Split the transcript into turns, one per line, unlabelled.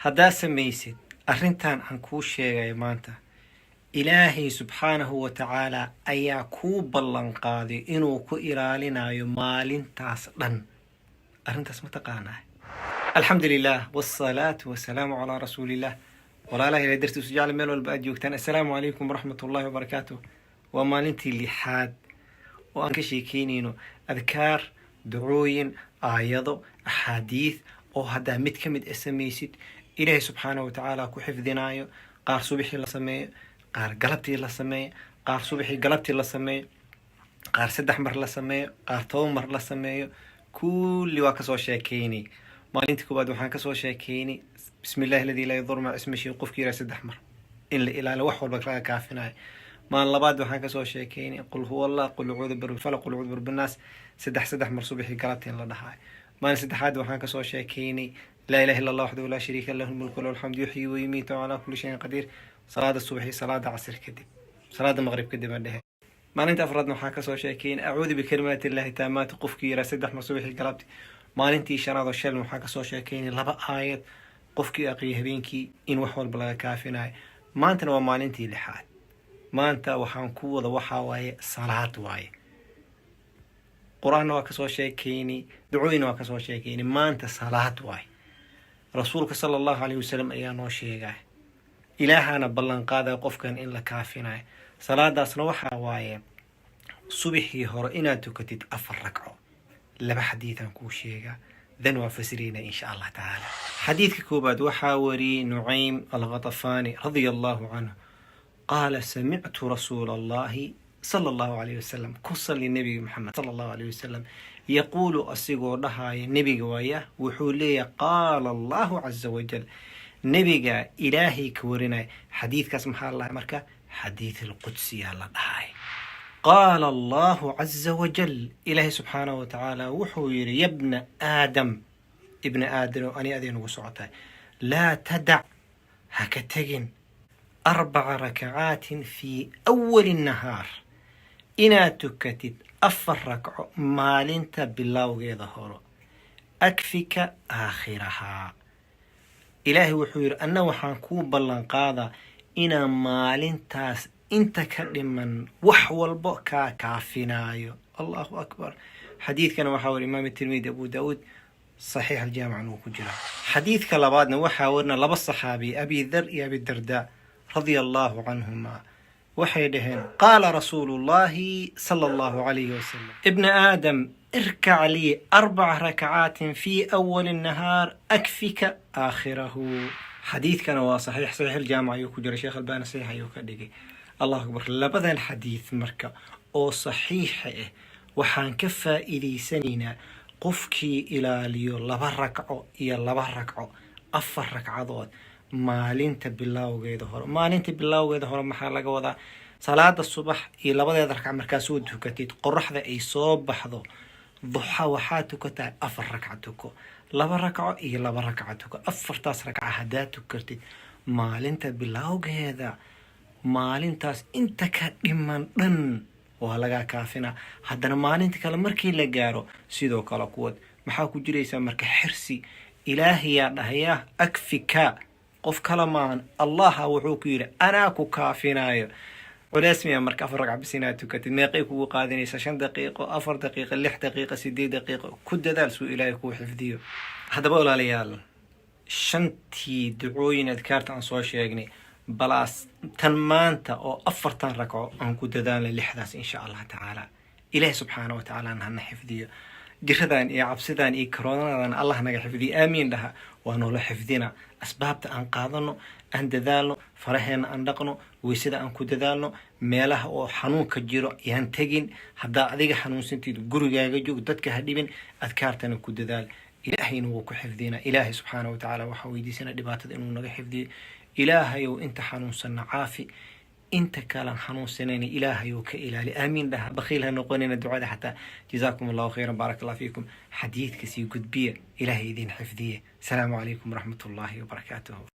Haddaa samaysid arrintan aan kuu sheegayo maanta, Ilaahay subxaanahu wa tacaala ayaa kuu ballan qaaday inuu ku ilaalinayo maalintaas dhan. Arrintaas ma taqaanaa? Alxamdu lilah wsalaatu wasalaamu calaa rasuuliillah. Walaalaha Ilahay dartiisu jecla, meel walba aad joogtaan, assalaamu calaykum waraxmat ullahi wabarakaatuh. Waa maalintii lixaad oo aan ka sheekeynayno adkaar, ducooyin, aayado, axaadiid oo haddaa mid ka mid a samaysid, Ilaahay subxaanahu wa tacaala ku xifdinaayo. Qaar subaxii la sameeyo, qaar galabtii la sameeyo, qaar subaxii galabtii la sameeyo, qaar 3 mar la sameeyo, qaar 10 mar la sameeyo, kulli waa kasoo sheekeynay. Maalintii koowaad waxaan kasoo sheekeynay "bismi illahi aladi laa yadur maca ismi shay", qofki yiraa 3 mar in la ilaaliyo, wax walba laga kaafinayo. Maalin labaad waxaan kasoo sheekeynay "qul huwa Allah", "qul acuudu birabbi falaq", "qul acuudu birabbi nnaas", saddex saddex mar subaxii galabtii in la dhahayo. Maalin saddexaad waxaan kasoo sheekeynay "laa ilaha illa Allah waxdahu laa shariika lahu lmulku lahu alxamdu yuxyi wa yumiitu calaa kulli shayin qadiir", salaada subaxi, salaada casr kadib, salaada maqrib kadib aan dhehe. Maalinta afraadna waxaan kasoo sheekeynay "acuudu bikalimaati illahi taamaati", qofkii yiraa 3 mar subaxii galabti. Maalintii shanaad oo shalin waxaan kasoo sheekeynay laba aayad qofkii aqriya habeenkii in wax walba laga kaafinayo. Maantana waa maalintii lixaad. Maanta waxaan ku wada waxaa waaye salaad waaye. Qur-aanna waa kasoo sheekeynay, ducooyinna waa kasoo sheekeynay. Maanta salaad waaye. Rasuulka sala Allahu alayhi wasalam ayaa noo sheegay, Ilaahana ballan qaadaya qofkan in la kaafinayo. Salaadaasna waxaa waaye subixii hore inaad tukatid 4 ragco. Laba xadiidaan kuu sheegaa, dan waa fasirayna insha Allah tacaala. Xadiidka koobaad waxaa wariyey Nucaym Alkhatafani radia Allahu canhu, qaala: "samictu rasuula Allahi sala Allahu alayh wasalam", ku salli Nebiga Maxamed sala Allahu alayh wasalam, "yaquulu", asigoo dhahaya nebiga waaya, wuxuu leeyahay: "qaala Allahu caza wajal". Nebiga Ilaahay ka warinaya xadiidkaas. Maxaa la dhahay marka? Xadiid alqudsiyaa la dhahay. "Qaala Allahu caza wajal", Ilaahay subxaanahu watacaala wuxuu yidhi: "yabna Aadam", ibna Aadam, ani aday nagu socotahay, "laa tadac", ha ka tegin, "arbaca rakacaatin fii awali nahaar", inaad tukatid 4 rakco maalinta bilowgeeda horo, "akfika aakhirahaa". Ilaahay wuxuu yidhi: "Anna waxaan kuu ballan qaadaa inaan maalintaas inta ka dhiman wax walbo kaa kaafinaayo." Allahu akbar. Xadiidkana waxaa wari Imaam Tirmidi, Abu Daawuud, Saxiix aljaamican uu ku jira. Xadiidka labaadna waxaa warina laba saxaabi, Abi Dhar iyo Abi Darda radia Allahu canhuma. Waxay dhaheen: "qaala rasuulu llahi sala Allahu calayhi wasalam: ibna Aadam, irkac lii arbaca rakacaatin fii awali nahaar akfika aakhirahu." Xadiidkana waa saxiix, Saxiix aljaamic ayuu ku jira. Sheekh Albani saxiix ayuu ka dhigay. Allahu akbar. Labadan xadiid marka oo saxiixa ah waxaan ka faa'iidaysanaynaa qofkii ilaaliyo laba ragco iyo laba ragco, 4 ragcadood maalinta bilowgeeda hore. Maalinta bilowgeeda hore maxaa laga wadaa? Salaada subax iyo labadeeda ragca markaa soo tukatid, qoraxda ay soo baxdo, duxa waxaa tukataa 4 ragca. Tuko laba ragco iyo laba ragca, tuko afartaas ragca. Haddaa tukartid maalinta bilowgeeda, maalintaas inta ka dhiman dhan waa lagaa kaafinaa. Haddana maalinta kale markii la gaaro, sidoo kale kuwad. Maxaa ku jiraysaa marka? Xirsi Ilaahayaa dhahayaa "akfika", qof kale maahan. Allaha wuxuu ku yidhi: "Anaa ku kaafinaayo." Culeys miya marka 4 ragca bis inaad tukatid? Meeqay kugu qaadanaysaa? 5 daqiiqo, 4 daqiiqo, 6 daqiiqo, 8 daqiiqo. Ku dadaal suu Ilaahay kuu xifdiyo. Haddaba walaalayaal, shantii ducooyin, adkaarta aan soo sheegnay, balaas tan maanta oo afartan ragco aan ku dadaalnay, lixdaas insha Allah tacaala. Ilaahi subxaana wa tacaala hana xifdiyo. Jiradan iyo cabsidan iyo koronadan Allah naga xifdiyo. Aamiin dhaha. Waa noola xifdina. Asbaabta aan qaadano, aan dadaalno, faraheena aan dhaqno, weysada aan ku dadaalno, meelaha oo xanuunka jiro yaan tegin. Haddaa adiga xanuunsantid, gurigaaga joog, dadka ha dhibin, adkaartana ku dadaal. Ilaahayna wuu ku xifdina. Ilaahay subxaana wa tacaala waxaa weydiisana dhibaatada inuu naga xifdiyo. Ilaahayow, inta xanuunsanna caafi, inta kalan xanuunsanayna Ilaahayow ka ilaali. Aamiin dhaha. Bakhiil ha noqonina ducada xataa. Jazaakum Allahu khayran, baarak Allah fiikum. Xadiidka sii gudbiya. Ilaahay idin xifdiye. Asalaamu calaykum waraxmat ullaahi wabarakaatuhu.